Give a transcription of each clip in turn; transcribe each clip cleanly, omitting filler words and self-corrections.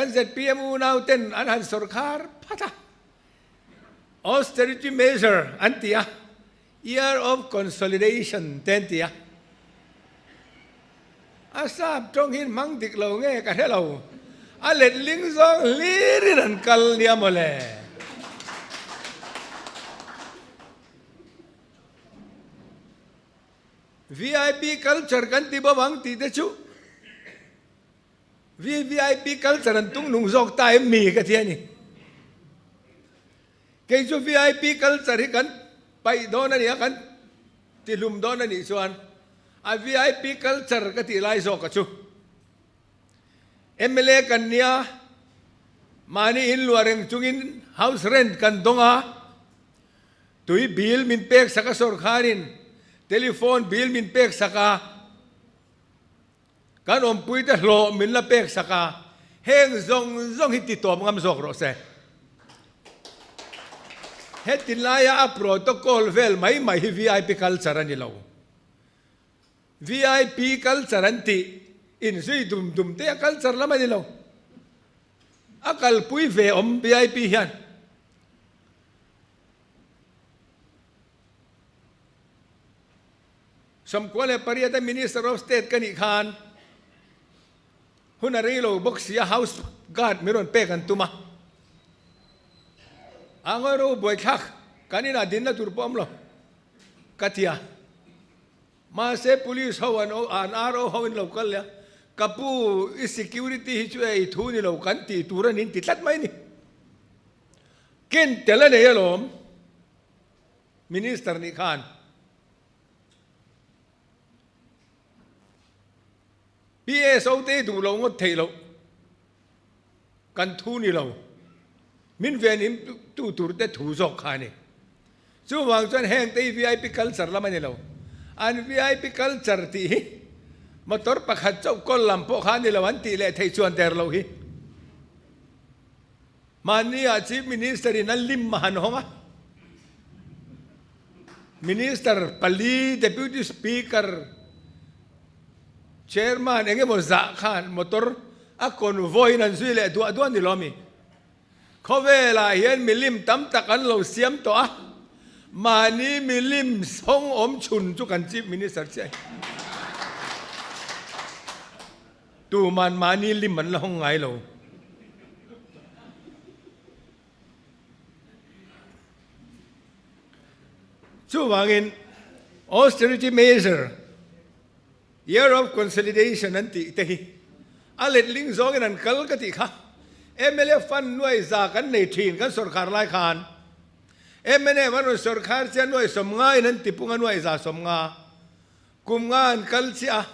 Kan zpm unau ten an han sawrkhar phat a, austerity measure an ti a, year of consolidation te an ti a. A sap tawng hi hmang dik lo nge ka hre lo, a letling zawng hlirin an kal nia mawle. VIP culture kan ti bawk ang tih te chu VVIP culture an tung nung zawk ta em mi ka ti a ni. Kei chu VIP culture hi kan paih dawn a ni a, kan tihlum dawn a nih chuan a VIP culture ka tih lai zawk a chu. Mla kan nia, mahni inluah reng chungin house rent kan dawng a, tui bill min pek sak a sawrkharin, telephone bill min pek sak a, Kan awmpuite hlawh min la pek sak a, heng zawng zawng hi ti tawp ngam zawk rawh se. Heti laia a protocol vel mai mai hi vip culture a ni lo. Vip culture an tih inzui dum dum te a culture lam a ni lo. A kalpui ve awm vip hian. 28 a Minister of State ka nih khan hun a rei lo bawk si a, House Guard min rawn pek an tum a. A ngawi ro buaithlak kan inah dinna tur pawh awm lo ka ti a. Mahse Police ho an an RO ho in lo kal leh a, ka pu i security hi chu e i thu ni lo kan tih tur a nin ti tlat mai ni. Ken tel a nei alawm Minister nih khan. PSO te duh lo ngawt theih loh kan thu ni lo, min venim tu tur te thu zawk kha a ni. Chuvang chuan heng te hi vip culture lam a ni lo. An vip culture tih hi motor pakhat chauh kawl lam pawh kha a ni lo an tih leh theih chuan der loh hi. Mahni ah Chief Minister in a lim a han hawng a, Minister pali, Deputy Speaker, Chairman eng emaw zah khan motor a convoy in an zui leh duah duah ni lo ami? Khawvel ah hian milim tam tak an lo siam tawh a, mahni milim sawng awm chhun chu kan Chief Minister chiah hi. Tuman mahni lim an la hawng ngai lo. Chuvangin austerity measure, year of consolidation an tih te hi a letling zawngin an kal ka tih kha. Mla fund nuai za kan nei thin kan sawrkhar lai khan. Mnf an rawn sawrkhar chiah nuai 50 in an tipung a nuai za 50. Kum nga an kal chiah a,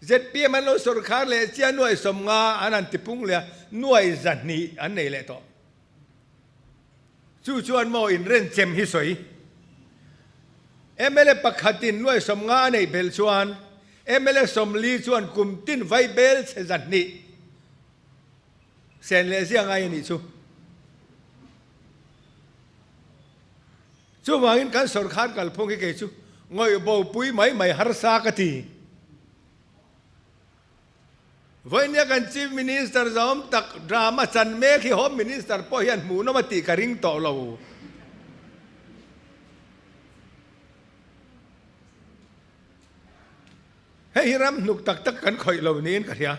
zpm an lo sawrkhar leh chiah nuai 50 an han tipung leh a, nuai 200 an nei leh tawh. Chu chuan maw inrenchem hi sawi. Mla pakhatin nuai 50 a neih belh chuan mla 40 chuan kum tin vai bel chhe 200 sen leh zia ngai a nih chu. Chuvangin kan sawrkhar kalphung hi kei chu ngawih bopui mai mai harsa ka ti. Vawinia kan Chief Minister zawm tak drama chan mek hi Home Minister pawh hian hmuhnawm a tih ka ring tawh lo. Hei hi ram hnuk tak tak kan khawih lo niin ka hria.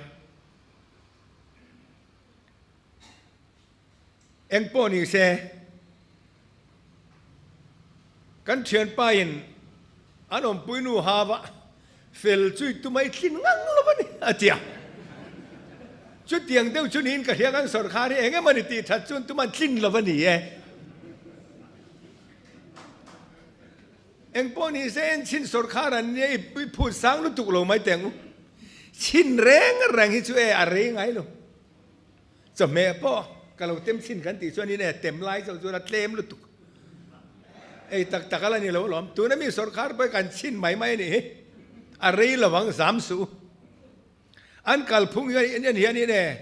Eng pawh ni se, kan thianpa in an awmpui nu hava fel chu i tum a i tlin ngang lo a ni, a ti a. Chutiang deuh chu niin ka hria kan sawrkhar hi eng emaw ni tih that chuan tum an tlin lo a ni e. Eng pawh ni se en chhin sawrkhar an nia i phut sang lutuk lo mai teh ang u. Chhin reng reng hi chu e a rei ngai lo. Chawhmeh pawh ka lo tem chhin kan tih chuan in e tem lai chauh chuan a tlem lutuk. Ei tak tak a la ni lo alawm. Tuna mi sawrkhar pawh hi kan chhin mai mai a nih hi. A rei lo ang zam suh u. An kalphung hian en hian in e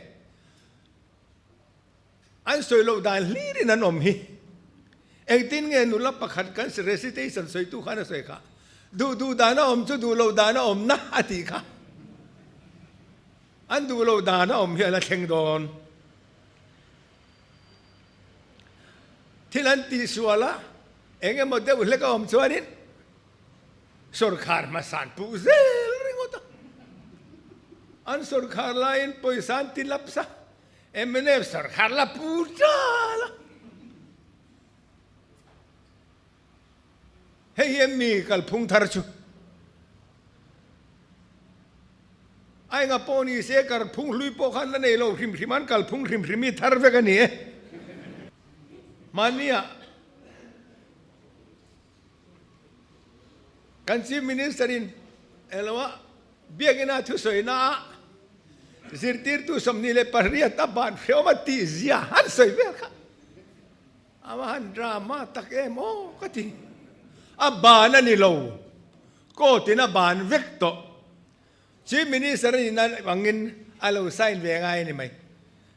an sawi loh dan hlir in an awm hi. Engtin nge nula pakhat kan recitation sawitu khan a sawi kha. Duh duh dan a awm chu duh loh dan a awm na a tih kha. An duh loh dan a awm hi a la thleng dawn. Thil an tihsual a, eng emaw deuh hlek a awm chuanin sawrkhar hmasan puh zel ringawt a. An sawrkhar laiin pawisa an ti lapse a, mnf sawrkhar la pu tal a. Hei hi em mi kalphung thar chu? A enga pawh ni se karphung hlui pawh khan la nei lo hrim hrim an kalphung hrim hrim hi thar vek a ni e. Mahnia kan Chief Minister in englo a biakina thusawi na ah zirtirtu 28 a ban hreawm a tih zia han sawi vel kha. A va han drama tak em aw ka ti. A ban a ni lo. Court in a ban vek tawh. Chief Minister a nihna angin a lo sign ve ngai a ni mai.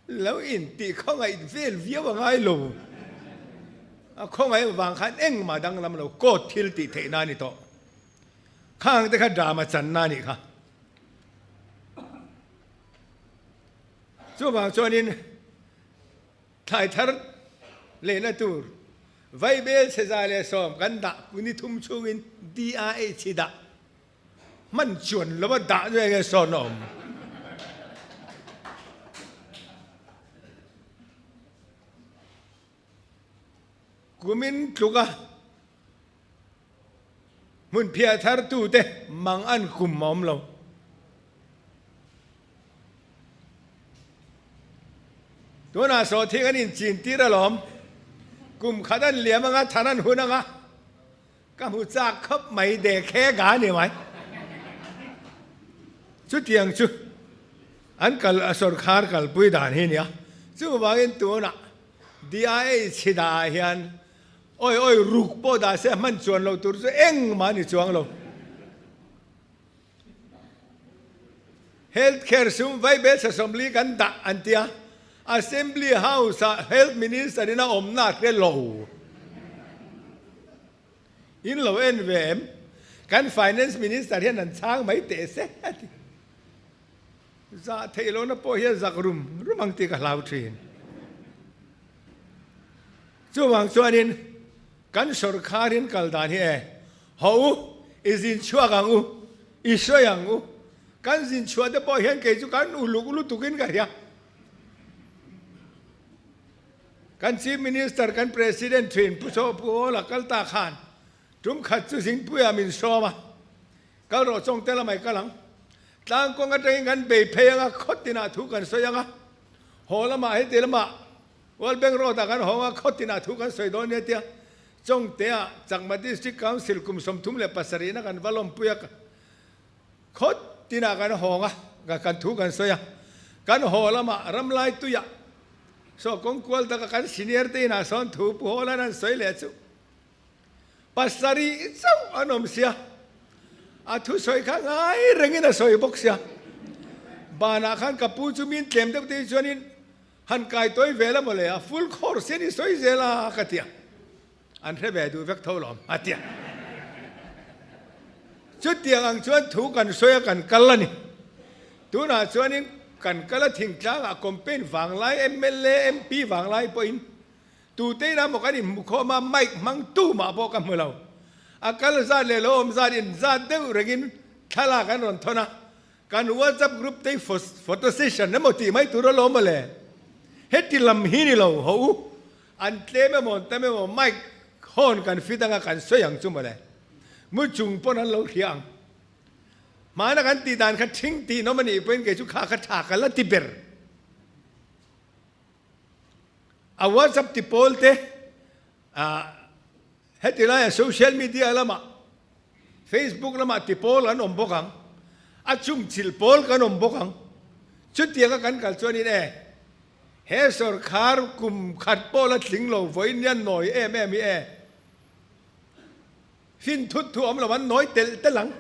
Lo intih khawngaih vel viau a ngai lo. A khawngaih avang khan engmah danglam lo court thil tih theihna a ni tawh. Khang te kha drama channa a nih kha. Chuvang chuanin. Thlai thar lehna tur Vaibel 110 kan dah ni thum chhungin DRH hi dah hman chuan lova dah chu enge sawn a awm. Kumin tluka Hmun phiah thar tute mang an kum a awm lo. Tunah sawhthing an inchin tir alawm. Kum khat an liam anga than an hun anga ka hmu chak khawp mai de khe ga ni mai. Chutiang chu an kal a sawrkhar kalpui dan hi nia. Chuvangin tunah DIA chhida ah hian Awi awi ruk pawh dah se hman chuan lo tur chu engmah a ni chuang lo. Health care sum vaibel 40 kan dah an ti a, Assembly House ah Health Minister in a awmna a hre lo. In lo en ve em? Kan Finance Minister hian an chhang mai teh se a ti. Zah theih lohna pawh hian zak rum rum ang tih ka hlau thin. Chuvang chuanin kan sawrkharin kal dan hi e, haw u, i zin chhuak ang u, i sawi ang u. Kan zin chhuah te pawh hian kei chu kan uluk lutukin ka hria. Kan Chief Minister, kan President thin Pu Saw Pu Hawla kal ta khan tum khat chu zingpuiah min sawm a, kal rawh chawng te lamah i kal ang. Tlang kawng atangin kan bei phei ang a, khaw tinah thu kan sawi ang a, haw lamah heti lamah World Bank Road ah kan hawng a, khaw tinah thu kan sawi dawn nia tia Chawngtea Chakma District Council kum 37 na kan va lawmpui a, khaw tinah kan hawng a, kan thu kan sawi a, kan haw lamah ramlai tuiah saw kawng kual taka kan senior te inah sawn thu Pu Hawlan an sawi leh chu 7 chauh an awm sia, a thusawi kha ngai rengin a sawi bawk sia, banah khan ka pu chu min tlem deuh te hi chuanin Han kai tawi vel a mawle, a full course hian i sawi zel a ka ti a, an hre ve duh vek tho lawm a ti a. Chutiang ang chuan thu kan sawi a kan kal a ni. Tunah chuanin kan kal a thingtlangah campaign vanglai mla, MP vanglai pawhin tute ina maw kan inhmu khawm a, mic hmang tu mah pawh ka hmu lo. A kal zat leh lo awm zat in zat deuh rengin thlalak an rawn thawn a, Kan WhatsApp group te hi photo session emaw tih mai tur alawm mawle. Heti lam hi ni lo ho u. An tlem emaw an tam emaw mic horn kan fit anga kan sawi ang chu mawle. Mu chung pawn an lo hria ang. Hmana kan tih dan kha thing tih nawm a nih pawhin kei chu kha kha tha ka la ti ber. A WhatsApp ti pawl te Heti laia social media lamah, Facebook lamah ti pawl an awm bawk ang, a chungchilh pawl kan awm bawk ang. Chutianga kan kal chuanin e, he sawrkhar kum khat pawh la tling lo vawiin hian nawi em em hi e, fin thut thu awm lo an nawi telh telh ang.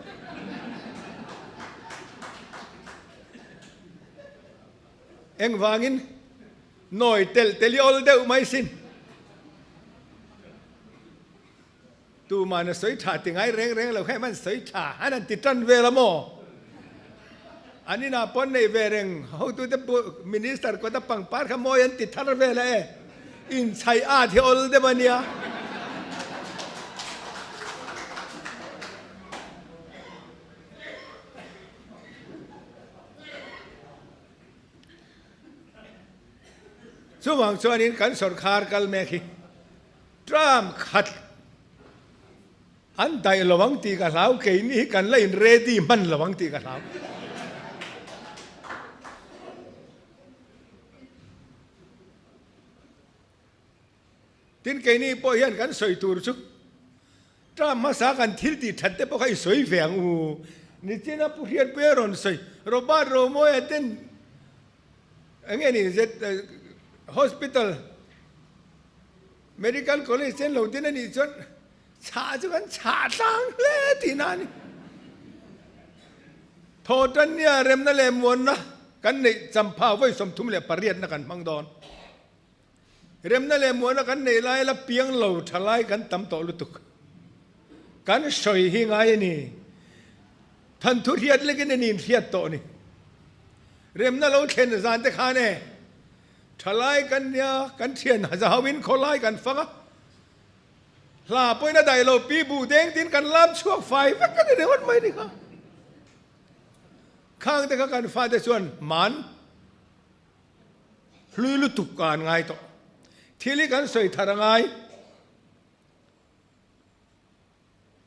Engvangin Nawi telh telh i awl deuh mai sin. Tuman a sawi tha ti ngai reng reng lo kha em an sawi tha han an ti tan vel a maw? An inah pawn nei ve reng hotute minister kawta pangpar kha mawi an ti thar vel a e. Inchhaih at hi awl deuh a nia. Chuvang chuanin kan sawrkhar kal mek hi term khat an daih lo ang tih ka hlau, keini hi kan la in ready hman lo ang tih ka hlau. Tin keini pawh hian kan sawi tur chu term hmasa kan thil tih that te pawh kha i sawi ve ang u. Nichina Pu Hriatpuia rawn sawi Robert Romawia ten eng nge ni zet hospital medical college ten lo din a nih chuan chhah chu kan chhah tlang hle tihna a ni. Thawhtannia remna leh muanna kan neih champha vawi 38 na kan hmang dawn. Remna leh muana kan neih lai la piang lo tha lai kan tam tawh lutuk. Kan sawi hi ngai a ni. Thanthu hriat lekin a ni in hriat tawh ni. Remna lo thlen zan te khan e tha lai kan nia kan thian zahau in khaw lai kan fang a. Hla pawhin a daih lo pi buh deng tin kan lam chhuak fai vek a ni ringawt mai ni kha. Khang te kha kan fate chuan man. Hlui lutuk ka an ngai tawh. Thil hi kan sawi thar a ngai.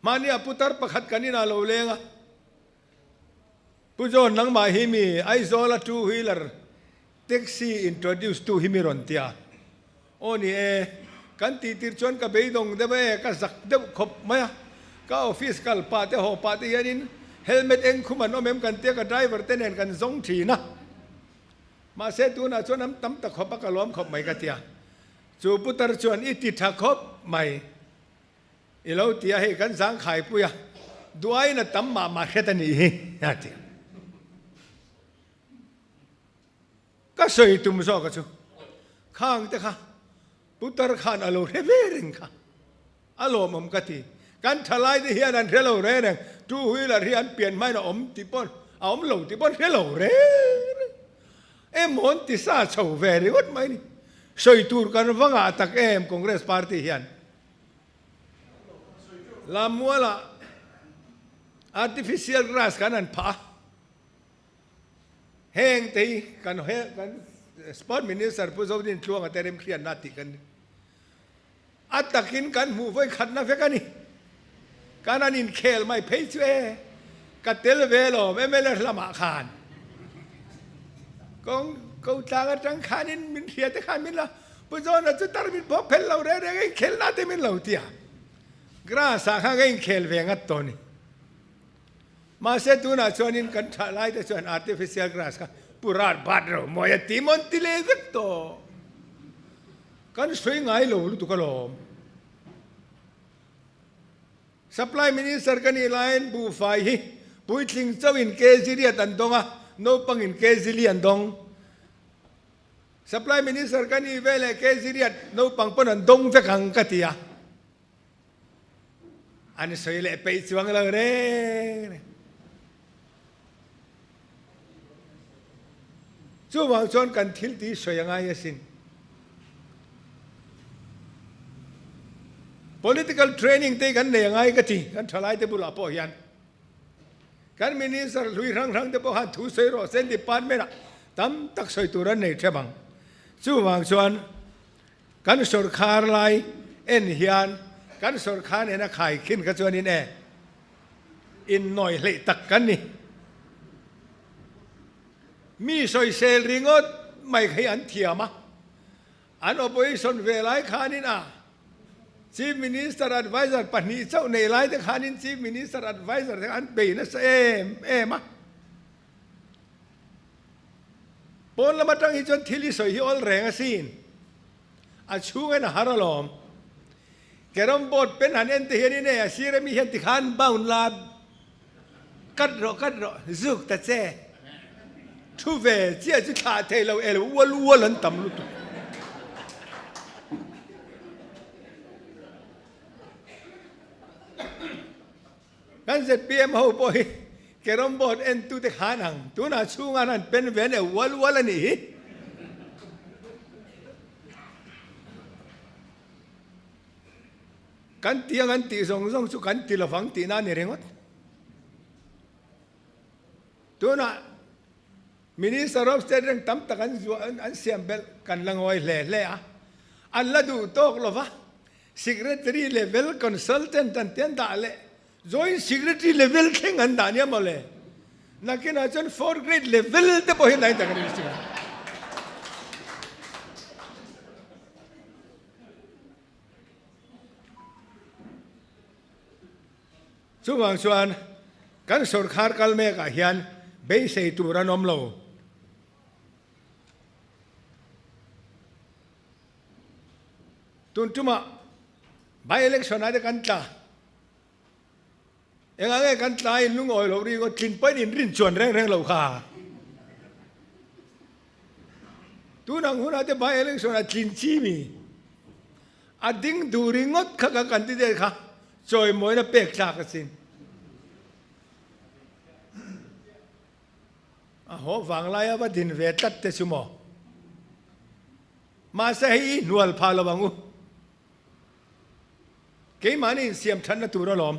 Mahni a putar pakhat kan inah lo leng a. Pu John nangmah hi mi Aizawl a two wheeler taxi introduce tu hi mi rawn ti a. Aw ni e, kan tih tir chuan ka beidawng deuh e, ka zak deuh khawp mai a. Ka office kal pah te haw pah te hianin helmet eng khum an awm em kan tia ka driver te nen kan zawng thin a. Mahse tunah chuan an tam ta khawp a, ka lawm khawp mai ka ti a. Chu putar chuan i ti tha khawp mai i lo ti a, hei kan zangkhai pui a, duaiin a tam mah mah hret a nih hi a ti a. Ka sawi tum zawk a chu khang te kha putar khan a lo hre ve reng kha a lawmawm ka ti. Kan thalai te hian an hre lo reng reng, two wheeler hi an pian hmain a awm tih pawh a awm lo tih pawh an hre lo reng reng. Emaw an ti sa chho ve ringawt mai ni. Sawi tur kan va ngah tak em Congress party hian. Lammualah artificial grass kan han phah a. Heng te hi kan kan Sport Minister Pu Zodin Tluanga te remhriatna tih kan ni. A takin kan hmuh vawi khatna vek a ni. Kan an inkhel mai phei chu e, ka tel ve lawm mla lamah khan. Kawng ko tlang atang khanin min hria te khan min la Pu Zawna chu tar min pawh phel lo reng reng a inkhelna te min lo ti a. Grass ah khan ka inkhel ve ngat tawh a ni. Mahse tunah chuanin kan thah lai te chuan artificial grass kha purat bat ro mawi a ti mawn ti leh vek tawh. Kan sawi ngai lo lutuk alawm. Supply Minister ka nih laiin buhfai hi puitling chauhin kg riat an dawng a, naupangin kg li an dawng. Supply Minister ka nih veleh kg riat naupang pawn an dawng vek ang ka ti a. An sawi leh peih chuang lo reng reng. Chuvang chuan kan thil tih sawi a ngai asin. Political training te kan nei a ngai ka ti, kan thalai te bulah pawh hian. Kan minister hlui hrang hrang te pawh khan thu sawi rawh se department ah tam tak sawi tur an nei ṭhep ang. Chuvang chuan Kan sawrkhar lai en hian kan sawrkhar nena khaikhin kha chuanin e innawi hleih tak kan ni. Mi sawisel ringawt mai kha hi an thiam a, an opposition ve lai khanin a Chief Minister Adviser pahnih chauh nei lai te khanin Chief Minister Adviser te kha an bei nasa em em a. Pawn lam atang hi chuan thil i sawi hi awl reng asin. A chhungin a har alawm. Carrom board pen han en te hian in e a sir ami hian tikhan bound la cut rawh cut rawh zuk ta che. Thu ve chiah chu thlah thei lo el ual ual an tam lutuk. Kan zpm ho pawh hi carrom board entute khan ang tunah chhunga an han pen ve an eu ual ual a nih hi. Kan ti ang an tih zawng zawng chu kan ti lovang tihna a ni ringawt. Tunah Minister of State reng tam tak an zuah an siam belh kan la ngawi hle hle a, an la duh tawk lova Secretary level consultant an ti an dah leh Joint Secretary level thleng an dah nia mawle. Nakinah chuan fourth grade level te pawh hi nai tak a ni si. Chuvang chuan kan sorkar kal mekah hian beisei tur an awm lo. Tun tumah by election ah te kan tla. Engah nge kan tla in lungawi loh ri ngawt tlin pahin in rin chuan reng reng lo kha. Tun ang hunah te by election ah tlin chi mi a ding duh ringawt kha kan candidate kha chawimawina pek tlak asin. A haw vanglai a va din ve tlat te chu maw. Mahse hei i hnual phah lo ang u. Keimahni insiam thatna tur alawm.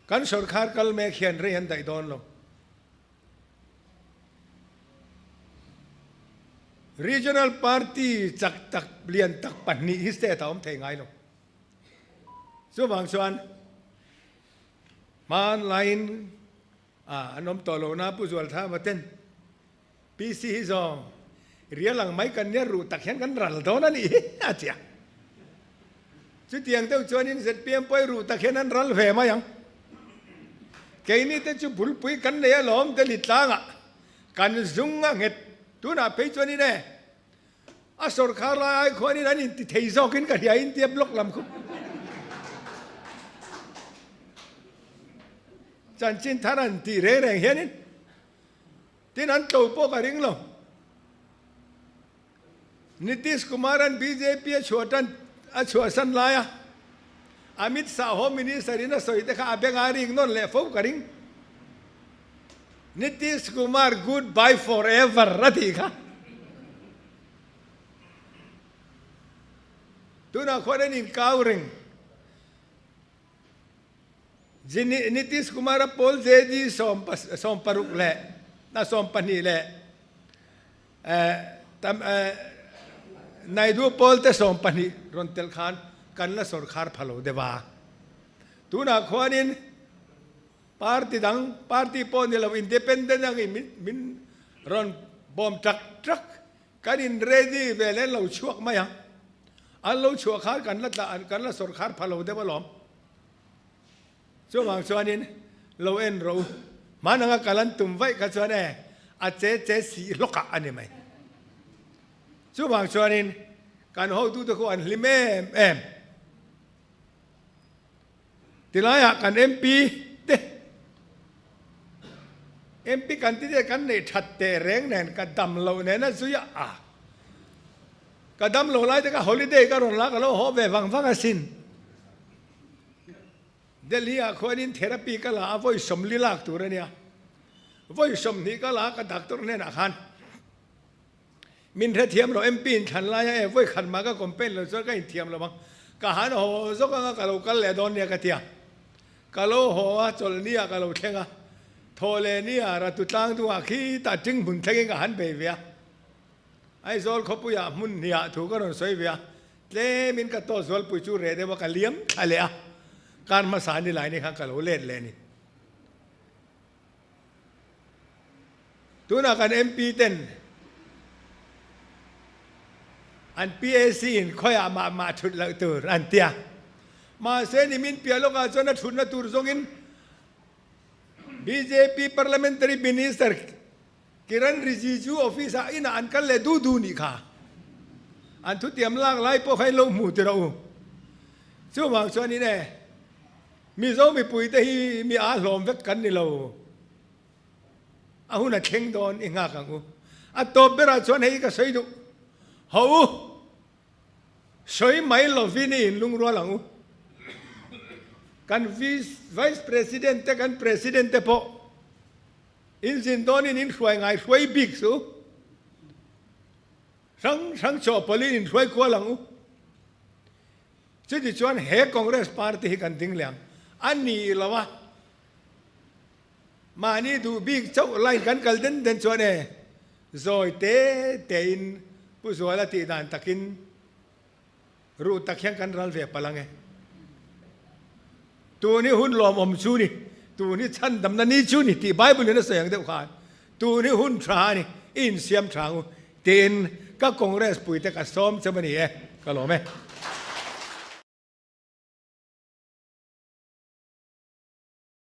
Kan sawrkhar kal mek hian rei an daih dawn lo. Regional party chak tak lian tak pahnih hi state ah awm thei ngai lo. Chuvang chuan hmanlaiin an awm tawh lo na Pu Zualthama ten PC hi zawng rial ang mai kan nia ruh tak hian kan ral dawn a nih hi a ti a. Chutiang deuh chuanin zpm pawh hi ruh tak hian an ral ve mai ang. Keini te chu bulpui kan nei alawm Delhi tlangah kan zung a nghet tunah phei chuanin e A sawrkhar lai ai khuanin an inti thei zawkin ka hria India block lam khu chanchin thar an tih reng reng hianin tin an tlo pawh ka ring lo. Nitish Kumar an bjp a chhuah tan a chhuahsan laia Amit Shah Home Minister in a sawi te kha a benga rik nawn leh fo ka ring. Nitish Kumar good bye for ever a tih kha. Tunah khuan an inkau reng. Nitish Kumar a pawl JD 16 leh na 12 leh Naidu pawl te 12 rawn tel khan kan la sawrkhar pha lo deuh a. Tunah khuanin Party dang, party pawh ni lo, independent ang in min rawn bawm trak trak, kan in ready ve leh lo chhuak mai ang. An lo chhuah khan kan la tla, kan la sawrkhar pha lo deuh alawm. Chuvang chuanin lo en rawh u, hman anga kal an tum vaih kha chuan e, a che che sih hlawkah a ni mai. Chuvang chuanin kan hotute khu an hlim em em. Tilaiah kan MP te MP kan ti te kan neih that teh reng nen ka dam loh nen a zui a, ka dam loh lai te kha holiday ka rawn la ka lo haw ve vang vang asin. Delhi ah khuanin therapy ka la a vawi sawmli lak tur a nia, vawi 20 ka la a ka doctor hnenah khan Min hrethiam lo MP in thlan lai a e vawi khat mah ka complain lo chuan ka inthiam lo ang. Ka han haw zawk anga ka lo kal leh dawn nia ka ti a. Ka lo haw a, chawlhni ah ka lo thleng a. Thaw leh ni ah Ratu tlang dungah khitah ting hmun thlengin ka han bei ve a. Aizawl khawpui ah hmun hnih ah thu ka rawn sawi ve a. Tlem in ka tawt zualpui chu reh deuh a ka liam thla leh a. Kar hmasa ni lai ni khan ka lo let leh a ni. Tunah kan MP ten an PAC in khawiah mah mah thut loh tur an ti a. Mahse nimin piah lawkah chuan a thutna tur zawngin bjp Parliamentary Minister Kiran Rijiju office ah inah an kal leh du du nih kha. An thutiam lak lai pawh kha in lo hmu tirh u. Chuvang chuanin e. Mizo mipuite hi mi aa hlawm vek kan ni lo. A hun a thleng dawn i nghak ang u. A tawp berah chuan hei ka sawi duh. Ho u, sawi mai lovin i inlungrual ang u. Kan Vice President te, kan President te pawh in zin dawnin in hruai ngai hruai bik suh. Hrang hrang chawhpawlhin inhruai kual ang u. Chuti chuan he Congress party hi kan ding leh ang. A ni lo a, mahni duh bik chauh line kan kal den den chuan e, zawi te tein Pu Zuala tih dan takin ruh tak hian kan ral ve palh ang e. Tun hi hun lawmawm chu ni, tun hi chhandamna ni chu ni tih Bible in a sawi ang deuh khan tun hi hun tha a ni, i insiam tha ang u tiin ka Congress puite ka sawm cheu a ni e, ka lawm e.